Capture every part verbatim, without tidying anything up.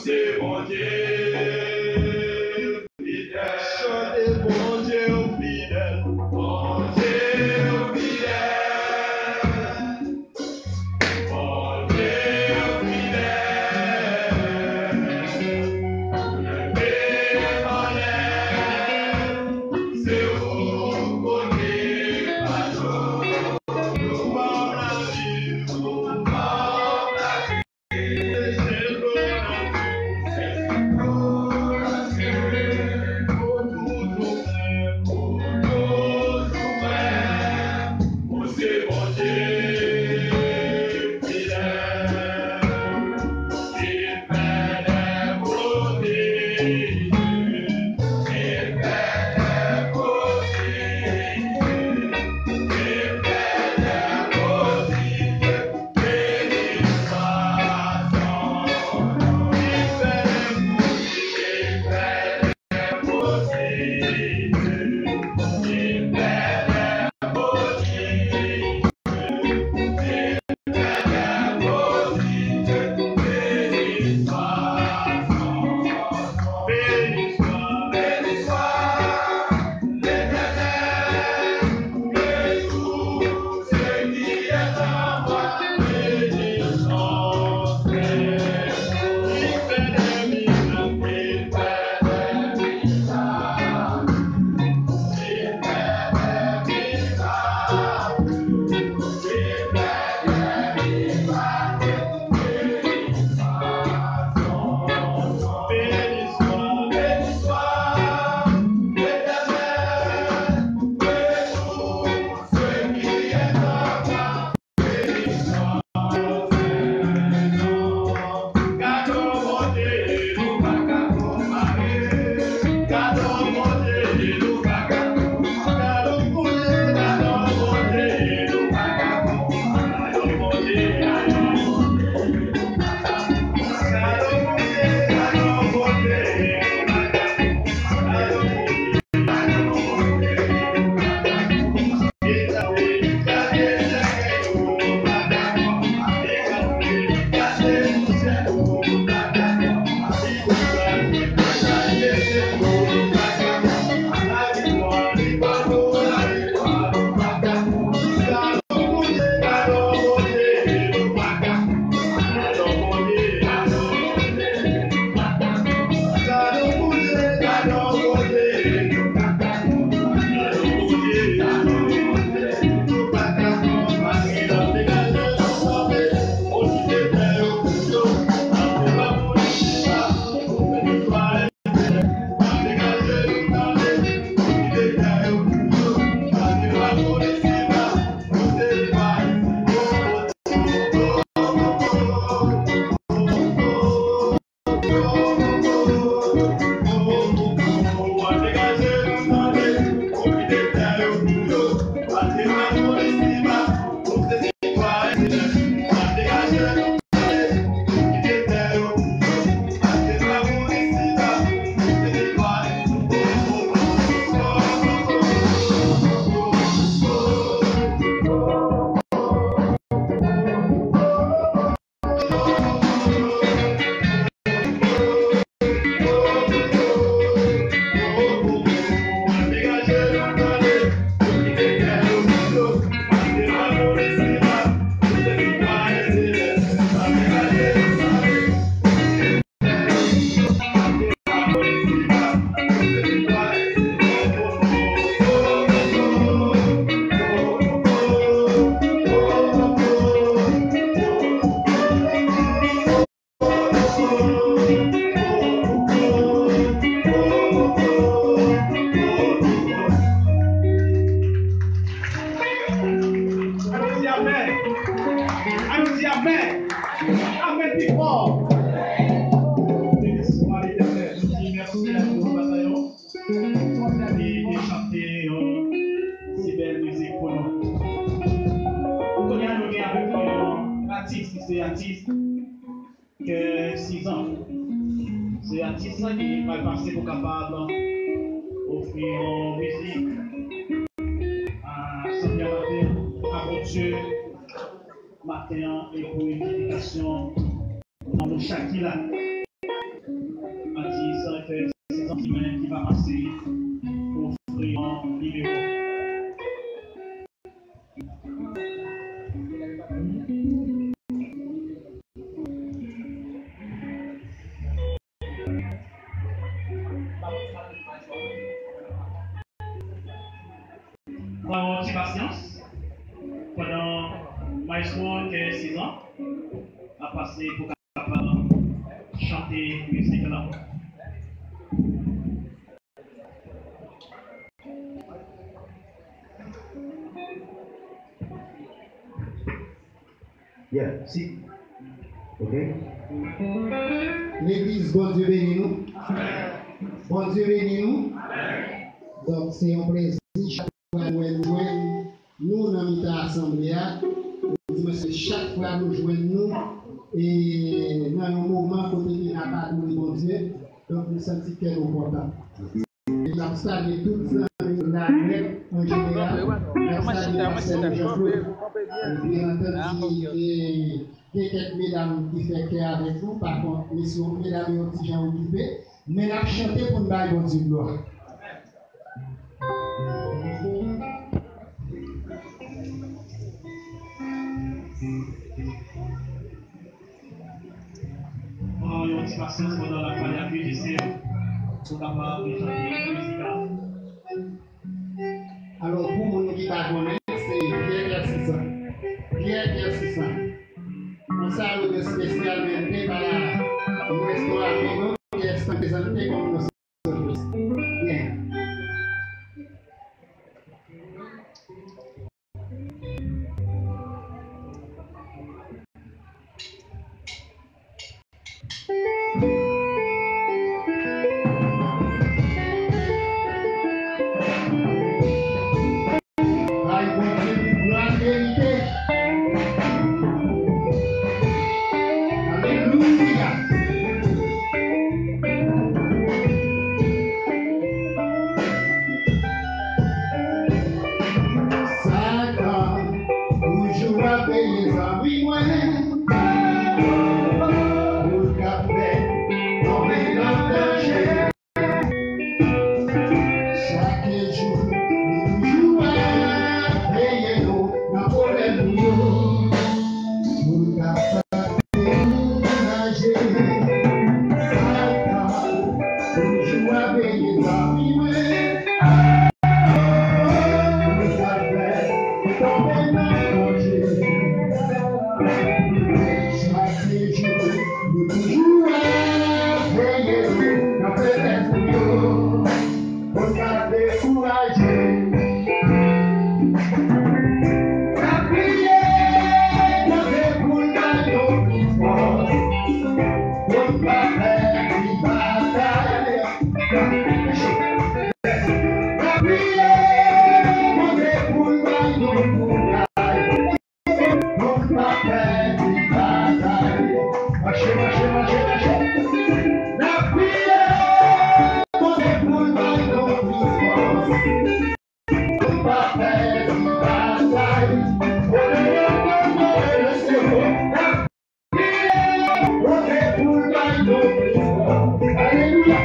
Se Bondye fidèl. Chante Bondye fidèl. Bondye fidèl. Bondye fidèl. Leve anlè. Se ou kote pa nou. Nou pa lavi, nou pa lavi. Ann di amèn. Ann di amèn. Amèn pi fò. Beni swa Letènèl. Nou di mèsi a nou, Batayon. Li te chante yon si bèl mizik pou nou. Kounye a, nou gen avèk nou yon atis ki se atis ke sizan. Se atis la ki pral pase pou kapab ofri yon mizik a Sanyè maten a Bondye maten an e pou edifikasyon nan nou chak ki la. pase ofri yon nimewo. Pran yon ti pasyans pandan maestro ke Sizan ap pase pou kapab chante mizik la. Yeah, si. Ok. Legliz, Bondye beni nou. Bondye beni nou. Donk, se yon plezi chak fwa nou wè nou jwenn nou nan mitan asanble a. Di mwen se chak fwa nou jwenn nou e nan yon moman kote ke n ap adore Bondye, donk nou santi kè nou kontan. E n ap salye tout zanmi nou la nèt an jeneral. N ap salye pastè nou Jean Claude. E byen antandi, e gen kèk medam ki fè kè avèk nou, pa kont mesye, medam yo ti jan okipe, men n ap chante pou n bay Bondye glwa. Pran yon ti pasyans pandan n ap pale ak mizisyen yo pou kapab chante mizik la. Alò, pou moun ki pa konnen, se Pierre Pierre Sisan. Pierre Pierre Sisan. Yon salyo espesyalmente para nuestro amigo que está presente con nosotros. Bien. Bay Bondye tout glwa l merite. Alelouya. Satan toujou ap veye zanmi mwen pou l ka fè tonbe nan danje. Chak jou, li toujou ap veye nou nan pwoblèm nou yo. Pou n ka fè dekouraje. Satan toujou ap veye zanmi mwen. Pou sa fè tonbe nan danje. Chak jou, nou toujou ap veye nou nan feblès nou yo. Pou n pa dekouraje. N ap priye Bondye pou l bay nou plis fòs. Pou n pa pèdi batay. N ap priye Bondye pou l bay nou kouraj. Pou n pa pèdi batay. Mache, mache, mache, mache. N ap priye Bondye pou l bay nou plis fòs. Pou n pa pèdi batay. Odeyò, odeyò, odeyò, n ap priye Bondye pou l bay nou plis fòs. Alelouya.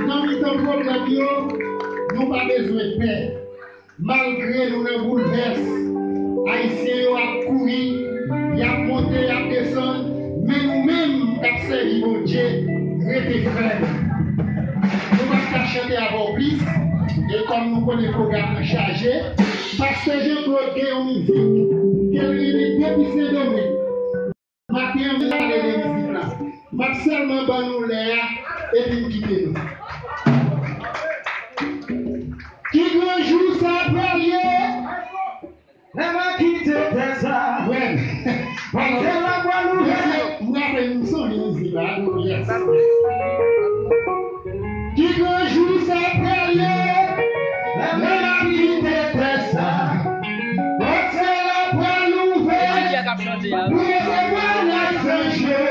Nan mitan pwoblèm yo, nou pa bezwen pè. Malgre nou nan boulvès, Ayisyen yo ap kouri, y ap monte, y ap desann, men nou menm k ap sèvi Bondye, rete fèm. Nou p ap ka chante avè w plis, e kòm nou konnen pwogram nan chaje, Pastè Jean Claude gen yon mizik ke l renmen depi Sendomeng. Maten an, m pale de mizik la. M ap sèlman ban nou lè a, epi m kite nou. Ki gran jou sa pral ye? Lè m a kite tè sa. Wè. Pastè la pral ouvè. M raple nou sonje mizik la, nou, yes. Ki gran jou sa pral ye? Lè m a kite tè sa. Pòt syèl la pral ouvè. Pou resevwa lèzanj yo.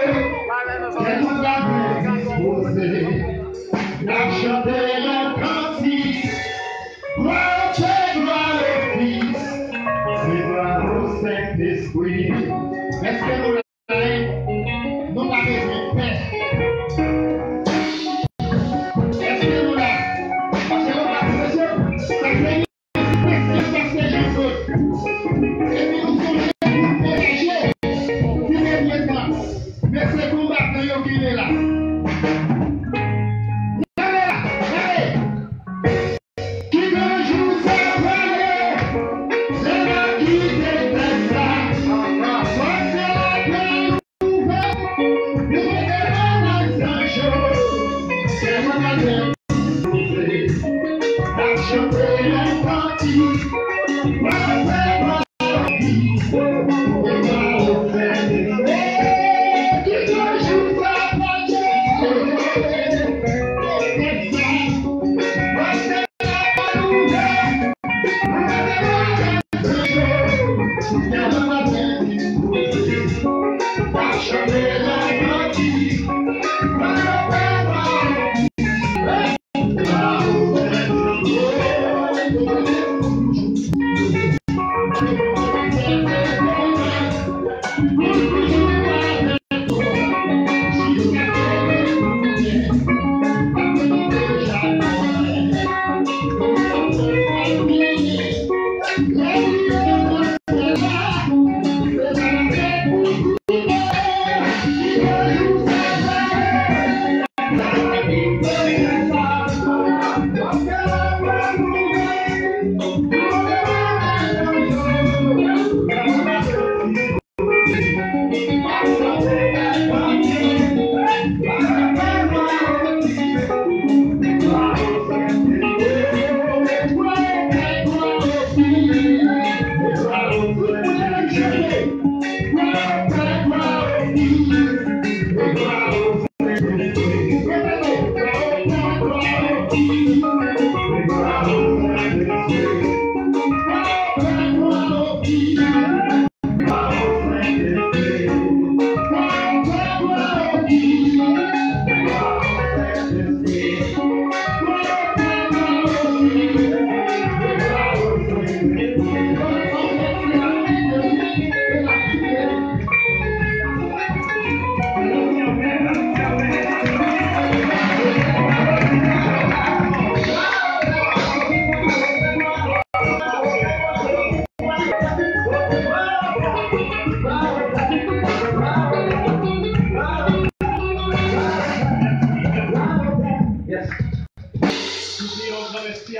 Kè nou ta byen dispoze. N ap chante yon kantik. Glwa o Pè, glwa o Fis, glwa o Sentespri. Èske nou la? Nou pa bezwen pè. Èske nou la? Paske nou pa bezwen pè. Sa se yon espesyal Pastè Jean Claude. Epi nou sonje pou nou pwoteje ti bebe tan. Mesye konbatan yo kenbe la. Kenbe la. Kenbe. Ki gran jou sa pral ye? Lè n a kite tè sa. Pòt syèl la pral ouvè. Pou resevwa lèzanj yo. Kè nou ta byen dispoze. N ap chante yon kantik. Pou resevwa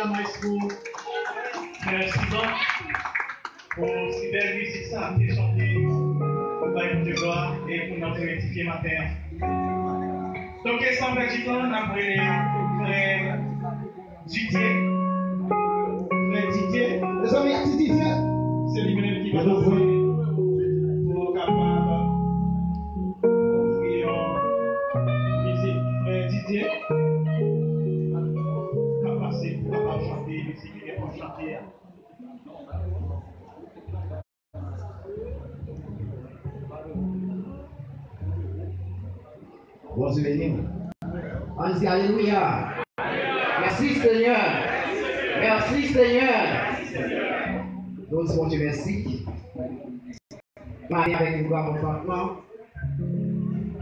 Maestro, frè Sivan, pou si bèl mizik sa, ki te chante, pou bay Bondye glwa, e pou n ap edifye maten an. Donk, e san pèdi tan, n ap rele frè Didier. Frè Didier. Mezanmi, ti Didier. Se li menm ki va pase pou kapab ofri yon mizik. Frè Didier. K ap pase pou kapab chante mizik li gen pou l chante a. Bondye beni w. Ann di alelouya. Mèsi Senyè. Mèsi Senyè. Nou di Bondye mèsi. Maten avèk yon gran kontantman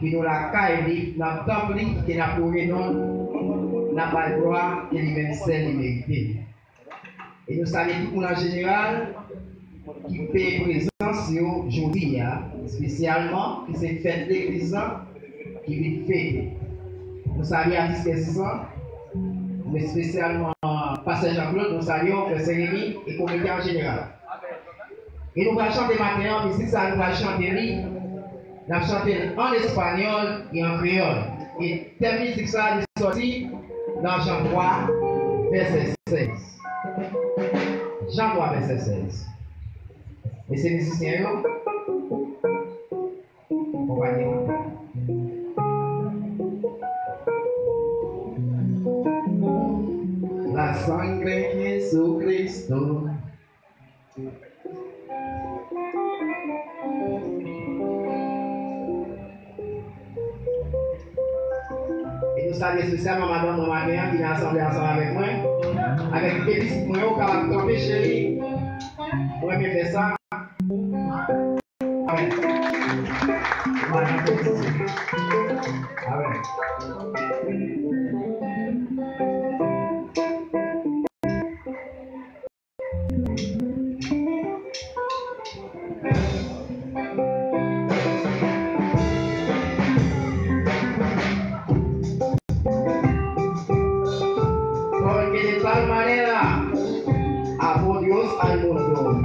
ke nou lakay li, nan tanp li, ke n ap lwe non l, n ap ba l glwa, ke li menm sèl li merite. E nou salye tout moun an jeneral ki peye prezans yo jodi a, espesyalman ki se fèt legliz lan ki vin fete. Nou salye atis Kè Sivan, men espesyalman pastè Jean Claude, nou salye w, frè Jeremi e komite an jeneral. E nou pral chante maten an, mizik sa a nou pral chante li, n ap chante l an espanyòl e an kreyòl. E tèm mizik sa a li sòti nan Jan twa, vèsè sèz. Jan twa, vèsè sèz. Mesye mizisyen yo, konpayi an. La sangre de Jesucristo. E nou salye espesyalman madanm mwen maten an ki nan asanble ansanm avèk mwen, avèk de pitit mwen yo, kapab kanpe cheri. Mwen renmen fè sa. Amèn. Madanm Petitye. Amèn. Porque de tal manera amó Dios al mundo,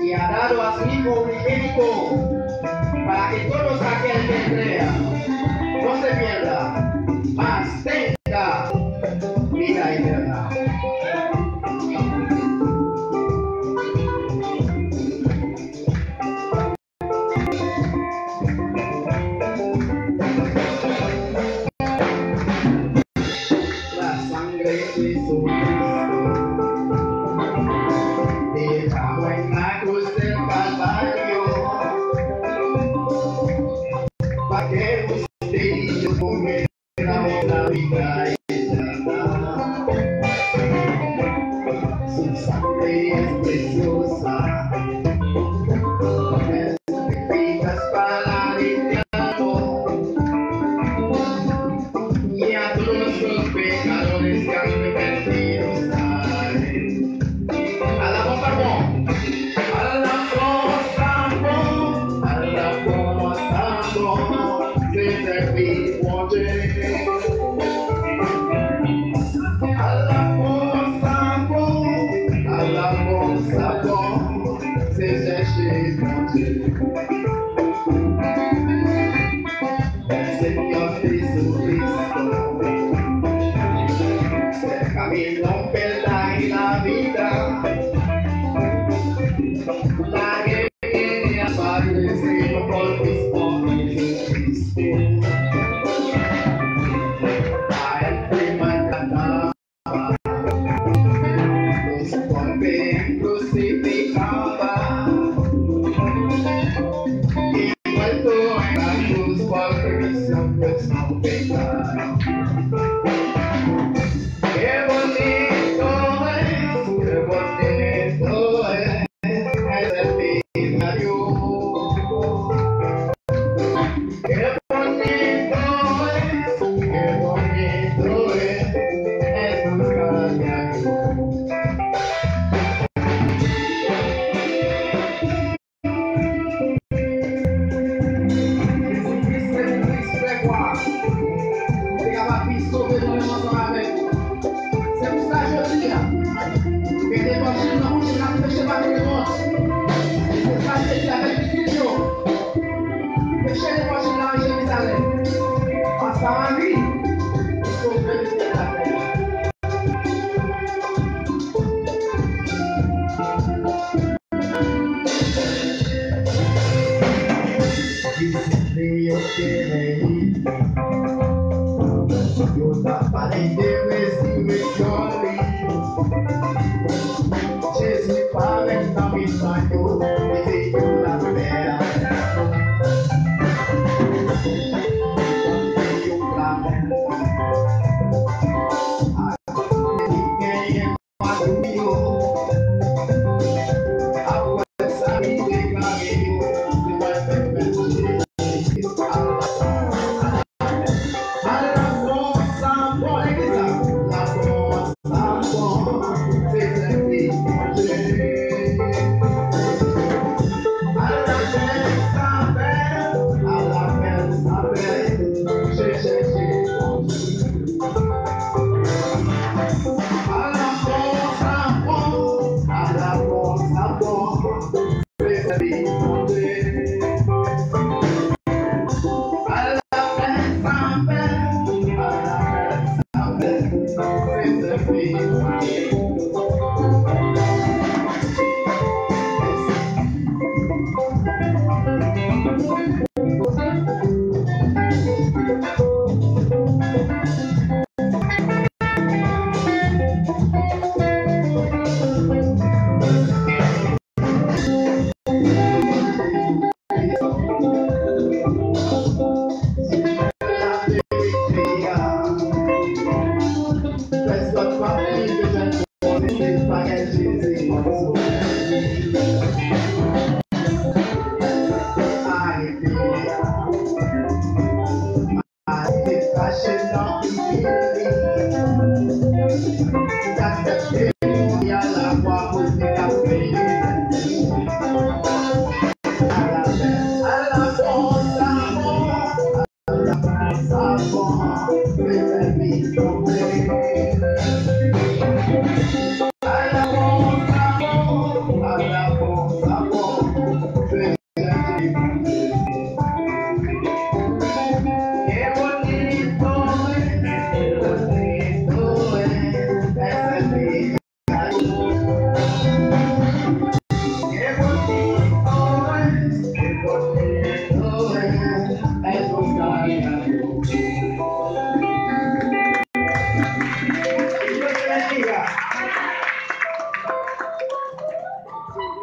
y ha dado a su Hijo unigénito, para que todo aquel que crea no se pierda, mas tenga vida eterna. La sangre de Jesucristo derramó en la cruz del Calvario, para que usted y yo podamos la vida eterna. Su sangre es preciosa, es eficaz para limpiar amor, y a todos los pecadores que arrepentidos hay. Alabons sa bon. Alabons sa bon. Alabons sa bon. Se sèvi Bondye. Alabons sa bon. Alabons sa bon. Se chèche Bondye. El Señor Jesucristo es el camino, verdad y la vida. Nadie viene al Padre sino por mismo Jesucristo. A él fue maltratado. Por mí crucificaba. Y muerto en la cruz por mí siempre está pecado. Qué bonito es, qué bonito es. Qué bonito es, qué bonito es, es buscar a Dios. Jezikri se pou Kris fè kwa. Pou te kapab vin sove nou menm ansanm avèk li. Se pou sa jodi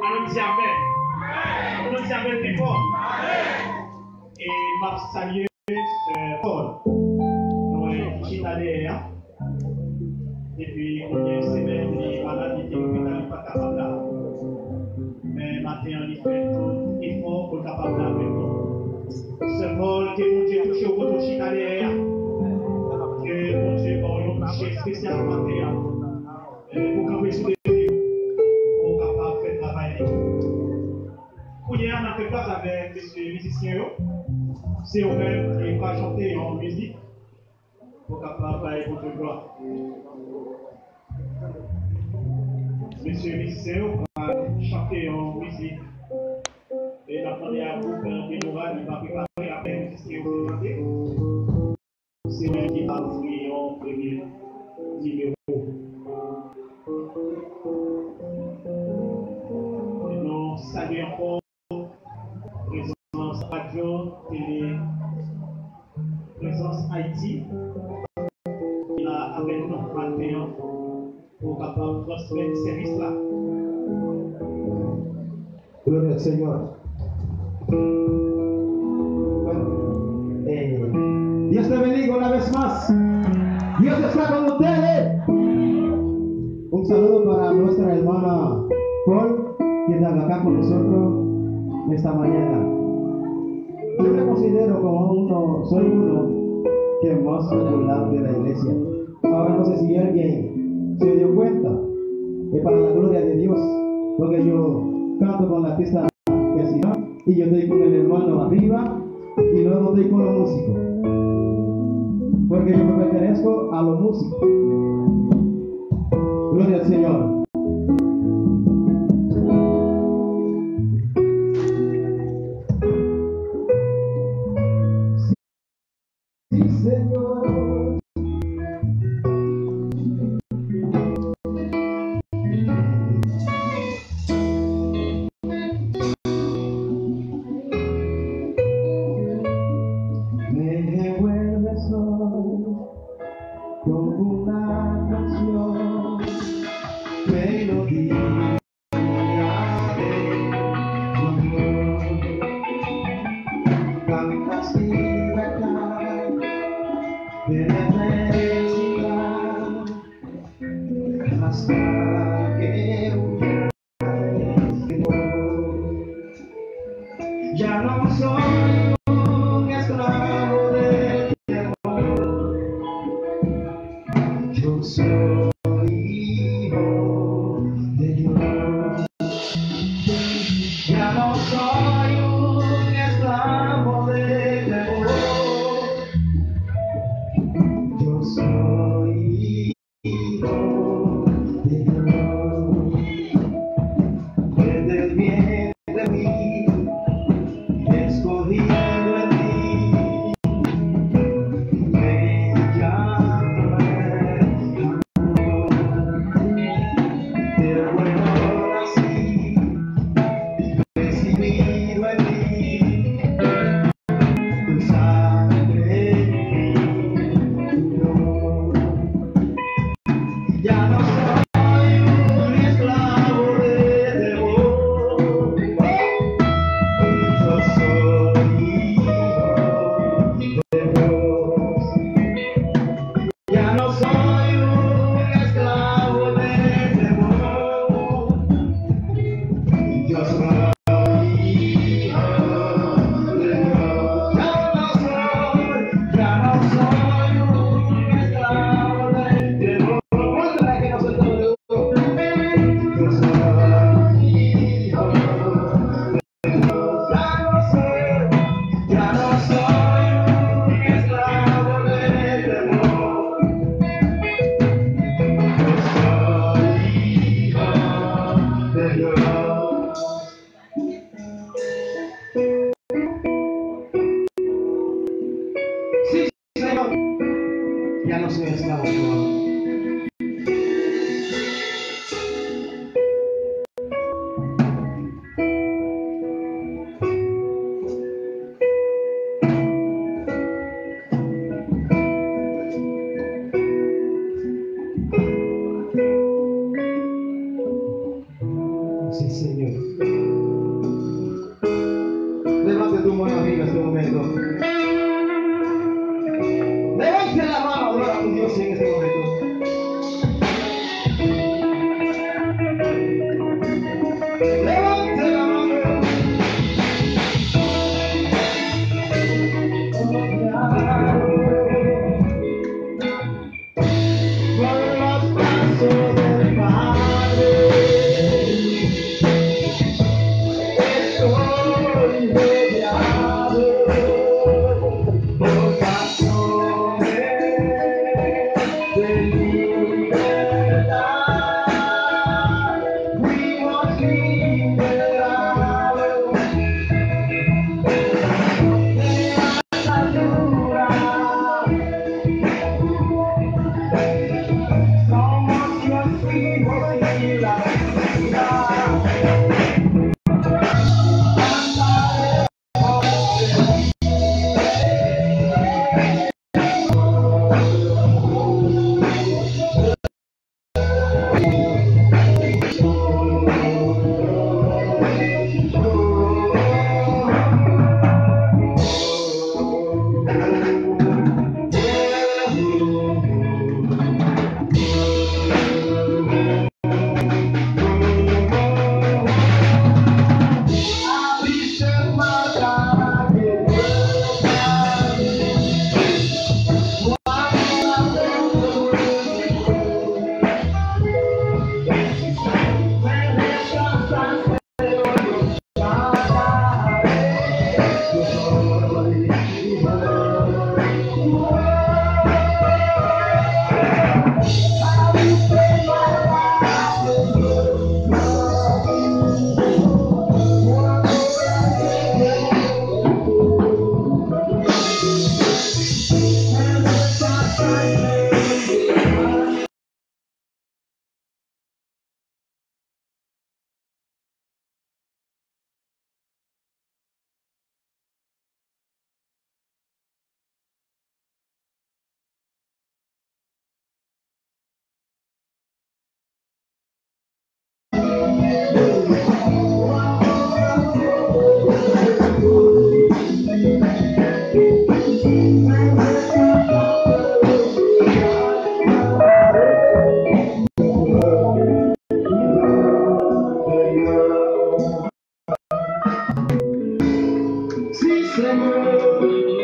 Ann di amèn. Ann di amèn pi fò. E m ap salye sè Paul. Nou wè ki chita dèyè a. Depi konbyen semèn li malad, li te lopital, li pa kapab la. Men maten an, li fè tout efò pou l kapab la avèk nou. Sè Paul, ke Bondye touche w kote w chita dèyè a. Ke Bondye ba w yon touche espesyal maten an. Pou kanpe sou de pye w, pou w kapab fè travay li. Kounye a, n ap fè plas avèk mesye mizisyen yo. Se yo menm ki pral chante yon mizik pou kapab bay Bondye glwa. Mesye mizisyen yo pral chante yon mizik. E n ap mande a gwoup Denora, li va prepare apre mizisyen yo fin chante. Se mwen ki va ofri yon premye nimewo. E nou salye ankò prezans Radyo Tele Prezans Ayiti ki la avèk nou maten an pou kapab transmèt sèvis la. Gloria al Señor. Eh, Dios te bendiga una vez más. Dios está con ustedes. Un saludo para nuestra hermana Paul, que está acá con nosotros en esta mañana. Yo me considero como uno, soy uno que más popular de la iglesia. Ahora no sé si alguien se dio cuenta, es para la gloria de Dios, porque yo canto con la artista vecina y yo estoy con el hermano arriba y luego estoy con los músicos, porque yo me pertenezco a los músicos. Gloria al Señor. Sí, Señor. Me revuelves hoy con una canción, melodía. Yo soy hijo de Dios. Ya no soy un esclavo de temor. Yo soy hijo de Dios. Desde el vientre fui escogido en ti. Me llamaste amor. Del bueno nací, recibido en ti. Tu sangre limpio. Ya no soy un esclavo de temor. Yo soy hijo de Dios. Ya no soy un esclavo de temor. Yo soy hijo de Dios. Ya no soy, ya no soy un esclavo de temor. Yo soy hijo. Ya no soy, ya no soy un esclavo de temor. Yo soy hijo de Dios. Si, Señor, ya no soy esclavo de temor. Gracias, Señor. Levante tu mano arriba este momento. Levante la mano, adora a tu Dios en este momento. Levante la mano. Por los pasos del Padre estoy rodeado, por pasiones de libertad fuimos liberados. Si, Señor.